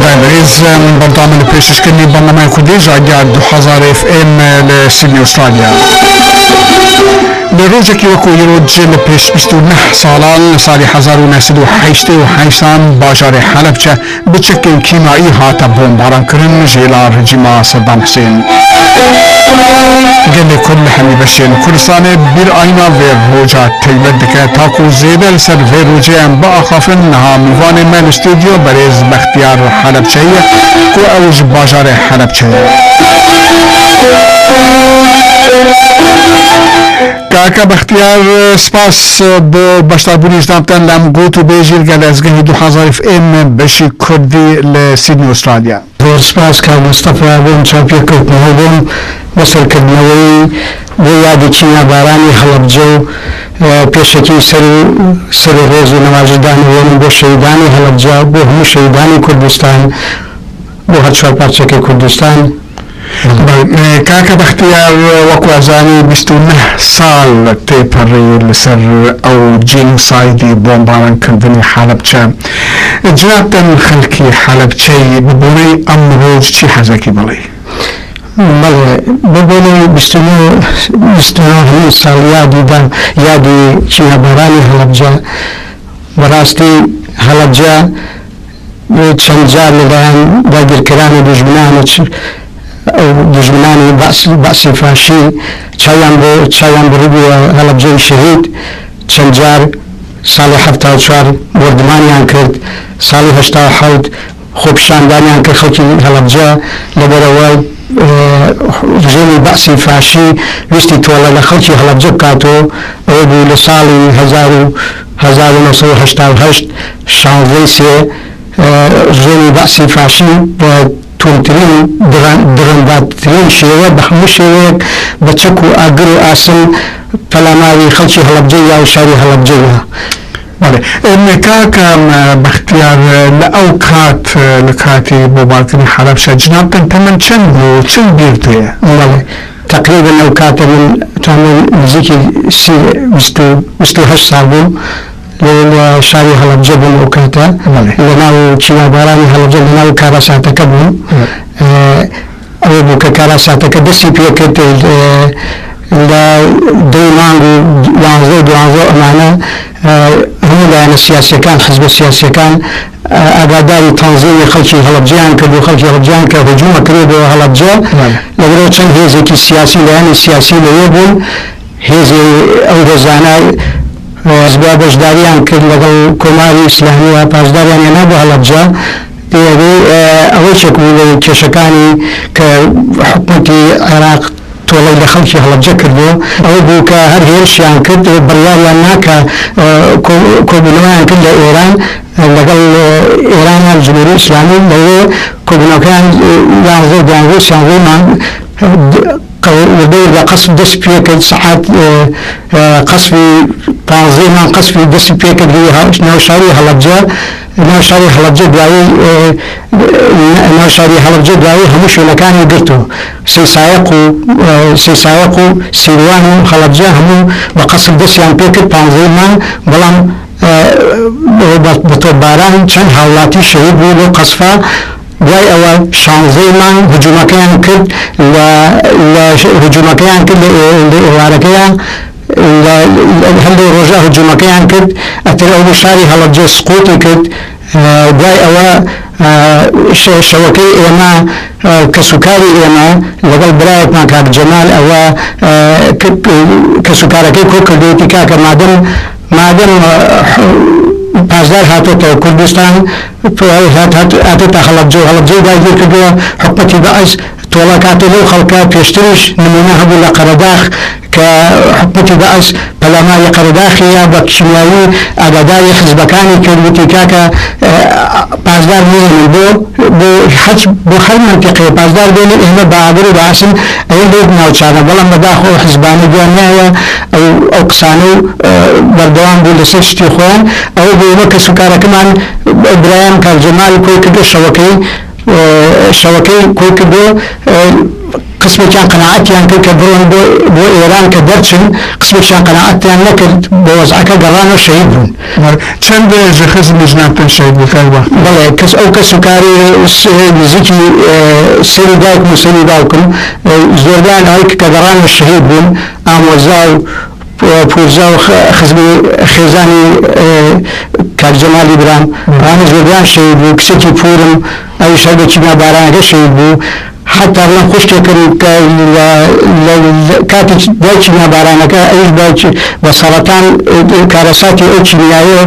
گودای بەرێز بەردەوامە لە پێشکەشکردنی بەرنامەی کوردی ژاگیار 2000 FM لە سیدنی ئوسترالیا. لە ڕۆژێکی وەکو ئیرۆج لە پێش 29 ساڵان لە ساڵی 1988 باژارێ حەلەبچە بە چەکێن کیمایی هاتە بۆمبارانکردن ژێلا ڕژیما سەدام حسێن. گەلێ کورد لە هەمی بەشێن کوردستانێ بیر ئاینا ڤێ ڕۆژا تەیبەت دکە تاکو زێدە لەسەر ڤێ ڕۆژەیان بئاخافن. نها میوانێ مە لە ستۆدیۆ بەرێز بەختیار حەلەبچەیە کو ئەو ژ باژارێ حەلەبچەیە. کاکە بەختیار سپاس بۆ بەشداربوونی ژنابتان لەم گوت و بێژیر گەل ئەزگەهی 2000 FM بەشی کوردی لە سیدنی ئوسترالیا. زۆر سپاس کاک مستەفا بۆم چاوپێکەوتنەوە بۆم بەسەرکردنەوەی بۆ یادی کیمیابارانی هەڵەبجە و پێشەکی سەر و سەر و ڕێز و نەوازشدانەوەم بۆ شەهیدانی هەڵەبجە، بۆ هەموو شەهیدانی کوردستان، بۆ هەر چوار پارچەکەی کوردستان. کاکە بەختیار وەکو ئەزانی 29 ساڵ تێپەڕی لەسەر ئەو جینۆسایدی بۆمبارانکردنی حەلەبچە. جنابتان خەلکی حەلەبچەی بەبۆنەی ئەم ڕۆژ چی حەزەکی بڵێ؟ بەڵێ، بەبۆنەی 29 ساڵ یادی دا یادی کیمیابارانی هەڵەبجە، بەڕاستی هەڵەبجە چەند جار لەلایەن داگیرکەران و دوژمنان و ئەو دوژمنانی بەعسی فاشی چاویان بۆ چاویان بڕیبووە هەڵەبجەی شەهید. چەند جار ساڵی 74 بۆردمانیان کرد، ساڵی 87 خۆپیشاندانیان کرد خەڵکی هەڵەبجە، لەبەرەوە ڕژێمی بەعسی فاشی ویستی تۆڵە لە خەڵکی هەڵەبجە بکاتەوە. ئەوە بوو لە ساڵی 1988 16 3 ڕژێمی بەعسی فاشی بە توندترین دڕنداترین شێوە بە هەموو شێوەیەک بە چەک و ئاگر و ئاسن پەلاماری خەڵکی هەڵەبجە یا و شاری هەڵەبجەیە. بەڵێ کاکە بەختیار، لە ئەو کات لە کاتی بۆمبارکردنی حەلەبچە جنابتان تەمەن چەند بوو؟ چەند بیرتەیە؟ بەڵێ، تقریبا ئەو کاتە من تەمەن نزیکی 28 ساڵ بووم، لە شاری هەڵەبجە بووم ئەو کاتە، لەناو کیمیابارانی هەڵەبجە لەناو کارەساتەکە بووم. ئەوە بوو کە کارەساتەکە دەستی پێکرد لە 2 مانگ و 11 12 ئەمانە هەموو لایەنە سیاسیەکان، حزبە سیاسیەکان ئاگاداری تەنزیمی خەڵکی هەڵەبجەیان کرد و خەڵکی هەڵەبجەیان کە هجوومە کرێ بۆ هەڵەبجە. لەگەڵ چەند هێزێکی سیاسی لایەنی سیاسی لەوێ بوون، هێزی ئەو هێزانە حزبە بەشداریان کرد لەگەڵ کۆماری ئیسلامی و پاسداریان هێنا بۆ هەڵەبجە. ئەوەی چێک بوو لە کێشەکانی کە حکوومەتی عێراق تۆڵەی لە خەڵکی هەڵەبجە کردو، ئەوە بوو کە هەر هێرشیان کرد بڕیاریان ناکە کۆبوونەوەیان کرد لە ئێران لەگەڵ ئێرانیان جمهوری ئیسلامی. لەوێ کۆبوونەوەکەیان 11 12 13 مانگ وردە وردە قەسف دەست پێکرد. سەعات قەسفی 15 مانگ قەسفی دەستی پێکرد ناو شاری هەڵەبجە، ناو شاری هەڵەبجە دوایی ناو شاری هەڵەبجە دوایی هەموو شوێنەکانی گرت و سەیسایەق و سەیسایەق و سیروان و هەڵەبجە هەموو بە قەسف دەستیان پێکرد 15 مانگ. بەڵام بە تۆپباران چەند هاوڵاتی شەهید بوو لەو قەسفە. دوای ئەوە 16 مانگ هجوومەکەیان کرد لە هجوومەکەیان کرد لە ئێوارەکەیان هەندێک ڕۆژە هجوومەکەیان کرد، ئەتر ئەو بوو شاری هەڵەبجە سقوطی کرد. دوای ئەوە شەوەکەی ئێمە کەسوکاری ئێمە لەگەڵ برایەکمان کاک جەمال ئەوە کەسوکارەکەی کۆ کردوێتی، کاکە مادەم پاسدار هاتۆتەوە کوردستان، هاتۆتە هەڵەبجە و هەڵەبجەی داگیر کردووە، حکومەتی بەعس تۆڵە کاتێ لەو خەڵکە. پێشتریش نمونە هەبوو لە قەرەداخ کە حکومەتی بەعس پەلاماری قەرەداخی یا بە کیمیایی ئاگاداری حزبەکانی کرد، وتی کاکە پاسدار نێنن بۆ بۆ حەج بۆ هەر منتیقەیە پاسدار بێنن، ئێمە بە ئاگر و بە ئاسن ئەوە لەو ناوچانە. بەڵام بەداخەوە حزبانە گویان نایە ئەو قسانە و بەردەوام بوو لەسەر شتی خۆیان. ئەوە بۆ ئێمە کەسوکارەکەمان برایم کاک جەمال کۆی کردو شەوەکەی کۆی کردو قسمێکیان قەناعەتیان کرد کە بڕۆن بۆ بۆ ئێران کە دەرچن، قسمێکیان قەناعەتیان نەکرد بە وەزعەکە گەڕانەوە شەهید بوون. بەڵێ چەند ژە خزمی ژنانتان شەهید بوو کاک بەختیار؟ بەڵێ کەس ئەو کەس و کاری نزیکی سەری دایکم و سەری باوکم زۆربەیان ئەوەی کە گەڕانەوە شەهید بوون، ئامۆزا و پورزا و خزمی خێزانی کاک جەمالی برام ئەوانە زۆربەیان شەهید بوو، کچێکی پورم ئەویش هەر بە کیمیابارانەکە شەهید بوو. حەتا بڵێم خوشکێکم کە لە لە کاتی دوای کیمیابارانەکە ئەویش بە بە سەڕەتان کارەساتی ئەو کیمیایە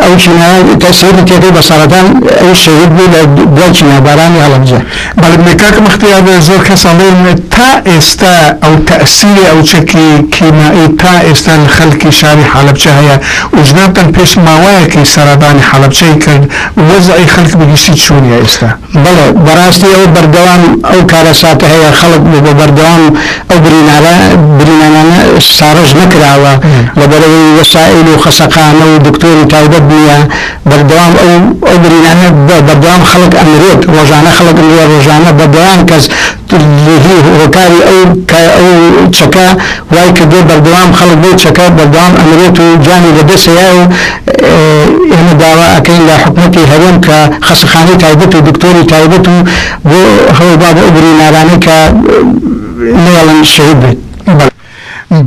ئەو کیمیایە تەئسیری تێکرد بە سەڕەتان ئەویش شەهید بوو لە دوای کیمیابارانی هەڵەبجە. بەڵێ کاک بەختیار زۆر کەس ئەڵێن تا ئێستا ئەو تەئسیری ئەو چەکی کیمائی تا ئێستا لە خەلکی شاری حەلەبچە هەیە و جنابتان پێش ماوەیەکی سەرادانی حەلەبچەی کرد وەزعی خەلک بە گشتی چونیە ئێستا؟ بەڵێ بەڕاستی ئەو بەردەوام ئەو کارەساتە هەیە خەڵک بە بەردەوام ئەو برینارە برینانانە ساڕێژ نەکراوە لەبەرئەوەی وەسائیل و خەسەخانە و دکتۆری تایبەت نییە بەردەوام ئەو ئەو برینانە بەردەوام خەڵک ئەمرێت ڕۆژانە خەڵک ئەمرێ ڕۆژانە بە دەیان کەس هی هۆکاری ئەو ئەو چەکە وای کردووە بەردەوام خەڵک بەو چەکە بەردەوام ئەمرێت و گیانی لەدەسەیە و ئێمە داوا ئەکەین لە حکومەتی هەرێم کە خەسەخانەی تایبەت و دکتۆری تایبەت و بۆ هەوڵبا بۆ ئەو برینارانەی کە نەیەڵن شەهید بێت.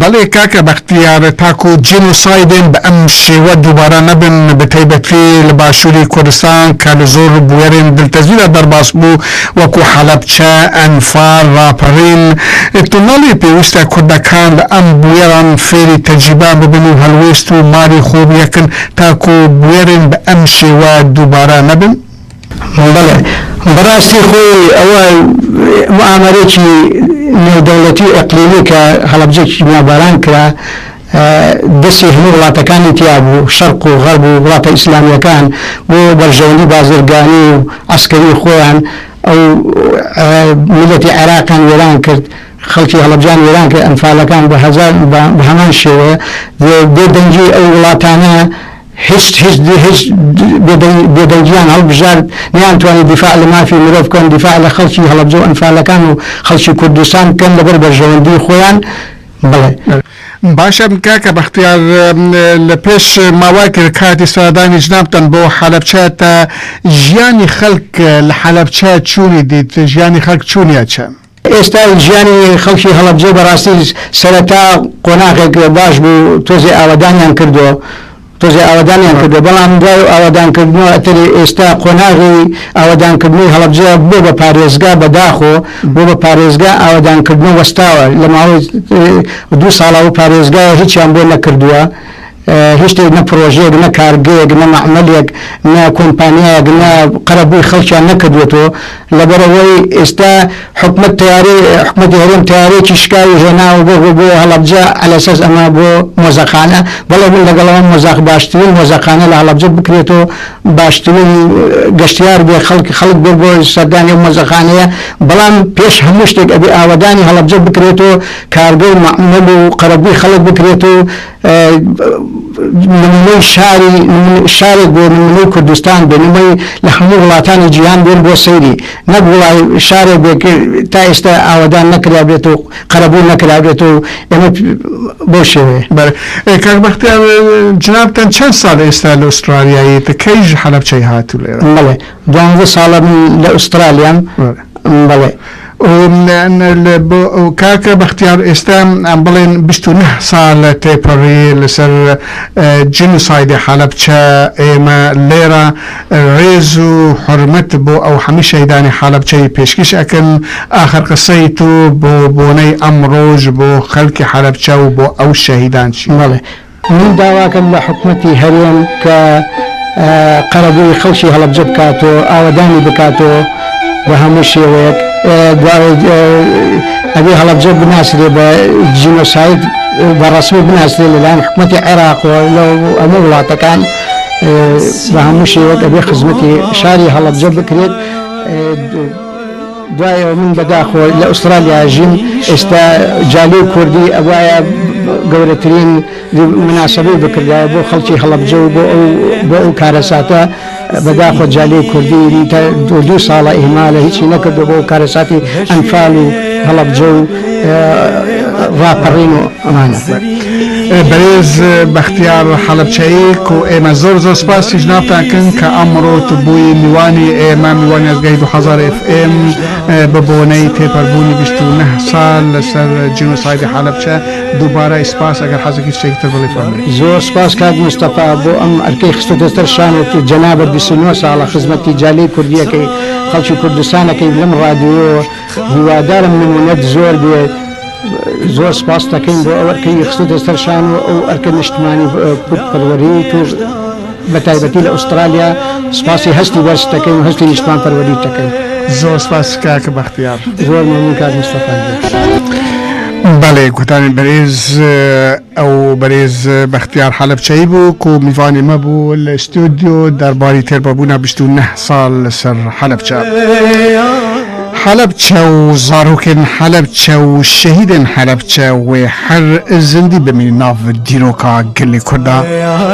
بەڵێ کاکە بەختیار تاکو جینۆسایدێن بە ئەم شێوە دووبارە نەبن بە تایبەتی لە باشوری کوردستان کە لە زۆر بویەرێن دلتەزیدا دەرباس بوو وەکو حەلەبچە، ئەنفال، ڕاپەڕین تۆ ناڵێی پێویستە کوردەکان لە ئەم بویەران فێری تەجریبان ببن و هەڵوێست و مالی خۆ بیەکن تاکو بویەرێن بە ئەم شێوە دووبارە نەبن؟ بەڵێ بەڕاستی خۆی ئەوە موئامەرەیەکی نێودەوڵەتی و ئیقلیمی کە هەڵەبجە کیمیاباران کرا دەستی هەموو وڵاتەکانی تیا بوو شەرق و غەرب و وڵاتە ئیسلامیەکان بۆ بەرژەوەندی بازرگانی و عەسکەری خۆیان ئەو میللەتی عێراقیان وێران کرد خەڵکی هەڵەبجان وێران کرد ئەنفالەکان بە هەزار بە هەمان شێوەیە بێ دەنگی ئەو وڵاتانە هیچ هیچ هیچ بێدەنگیان هەڵبژارد، نەیانتوانی دیفاع لە مافی مرۆڤ بکەن، دیفاع لە خەڵکی هەڵەبجە و ئەنفالەکان و خەڵکی کوردستان بکەن لەبەر بەرژەوەندی خۆیان، بەڵێ. باشە کاکە بەختیار لە پێش ماوەیەک کاتی سەردانی جنابتان بۆ حەلەبچە تا ژیانی خەلک لە حەلەبچە چونی دیت ژیانی خەلک چونیە چە؟ ئێستا ژیانی خەڵکی هەڵەبجە بەڕاستی سەرەتا قۆناغێک باش بوو تۆزێ ئاوەدانیان کردووە تۆزێ ئاوەدانیان کردووە بەڵام دوای ئاوەدانکردنەوە ئەتر ئێستا قۆناغی ئاوەدانکردنەوەی هەڵەبجە بۆ بە پارێزگا بەداخۆ بۆ بە پارێزگا ئاوەدانکردنەوە وەستاوە لە ماوەی دوو ساڵە و پارێزگایە هیچیان بۆ نەکردووە هیچ شتێک نە پرۆژەیەک نە کارگەیەک نە مەعمەلێک نە کۆمپانیایەک نە قەرەبووی خەڵکیان نەکردووەتەوە لەبەرئەوەی ئێستا حکومەت تەیارەی حکومەتی هەرێم تەیارەیەکی شکاوی هێناوە بۆ بۆ هەڵەبجە عەلەسەس ئەمە بۆ مۆزەخانە بەڵێ من لەگەڵ ئەوەم مۆزەخ باشترین مۆزەخانە لە هەڵەبجە بکرێتەوە باشترین گەشتیار بێ خەڵک خەڵک بێت بۆ سەردانی ئەو مۆزەخانەیە بەڵام پێش هەموو شتێک ئەبێ ئاوەدانی هەڵەبجە بکرێتەوە کارگە و مەعمەل و قەرەبووی خەڵک بکرێت و نمونەی شاری شارێک بێ نمونەی کوردستان بێ نمونەی لە هەموو وڵاتانی جیهان بێن بۆ سەیری نەک وڵای شارێک بێ تا ئێستا ئاوەدان نەکرابێت و قەرەبوو نەکرابێت و ئێمە بەو شێوەیە. بەڵێ کاک بەختیار جنابتان چەند ساڵ ئێستا لە ئوسترالیاییت کەیش حەلەبچەی هاتوو لێرە؟ بەڵێ دوانزە ساڵە من لە ئوسترالیام بەڵێ. کاکە بەختیار ئێستا بڵێن 29 ساڵ تێپەڕی لەسەر جینۆسایدی حەلەبچە، ئێمە لێرە ڕێز و حورمەت بۆ ئەو هەمی شەهیدانی حەلەبچەی پێشکیش ئەکەن، ئاخر قسەی تۆ بۆ بۆنەی ئەم ڕۆژ بۆ خەلکی حەلەبچە و بۆ ئەو شەهیدان چیە؟ بەڵێ من داواکەم لە حکومەتی هەرێم کە قەرەبووی خەڵکی هەڵەبجە بکاتەوە، ئاوەدانی بکاتەوە بە هەموو شێوەیەک. ئەبێ هەڵەبجە بناسرێ بە جینۆساید بە ڕەسمی بناسرێ لەلایەن حکومەتی عێراقەوە لە هەموو وڵاتەکان بە هەموو شێوەیەک ئەبێ خزمەتی شاری هەڵەبجە بکرێت. دوایەوە من بەداخەوە لە ئوسترالیا ژیم ئێستا جالی کوردی ئەوایە گەورەترین مناسبەی بکردایە بۆ خەڵکی هەڵەبجە و بۆ ئەو بۆ ئەو کارەساتە بەداخۆ جالی کوردی دوو ساڵە ئیهمالە هیچی نەکردو بۆ کارەساتی ئەنفال و هەڵەبجە و ڕاپەڕین و ئەمانە. بەرێز بەختیار حەڵەبچەیی کو ئێمە زۆر زۆر سپاسی ژنابتان کەن کە ئەمڕۆ تو بووی میوانی ئێمە میوانی ئەزگای 2000 ئف ئێم بە بۆنەی تێپەربوونی 29 سال لەسەر جینۆسایدی حەلەبچە دووبارە سپاس ئەگەر حەزەکی شتێکی تر بڵێ فەرموو. زۆر سپاس کاک مستەفا بۆ ئەم ئەرکەی خستۆتە سەر شانت و جەنابت 29 ساڵە خزمەتی جالەی کوردیەکەی خەڵکی کوردستانەکەی لەم ڕادیۆ هیوادارم نمونەت زۆر بێت زۆر سپاس دەکەین بۆ ئەو ئەرکەی خستۆتە سەر شان و ئەو ئەرکە نیشتمانی کوردپەروەری تو بە تایبەتی لە ئوسترالیا سپاسی هەستی بەرز دەکەین و هەستی نیشتمان پەروەری دەکەین. زۆر سپاس کاک بەختیار. زۆر مەمنون کاک مستەفا گیان. بەڵێ گوتانی بەرێز ئەو بەرێز بەختیار حەلەبچەیی بوو کو میوانی مە بوو لە ستۆدیۆ دەرباری تێربەبوونا 29 ساڵ لەسەر حەلەبچە. حەلەبچە و zarokên Helebçe û şehîdên Helebçe wê her zindî bimînin nav dîroka gelê Kurd de.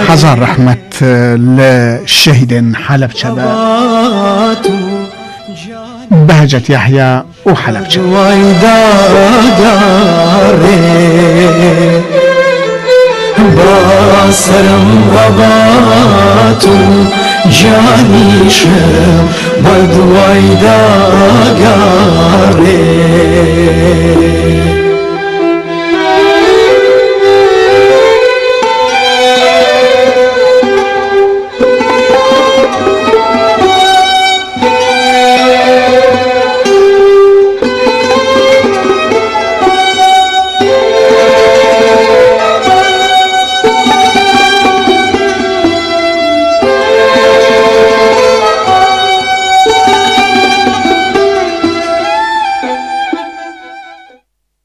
Hezar rehmet li şehîdên Helebçe be. Behcet Yahya û Helebçe. باسرم غبات جانیشم بەدوای داگارێ.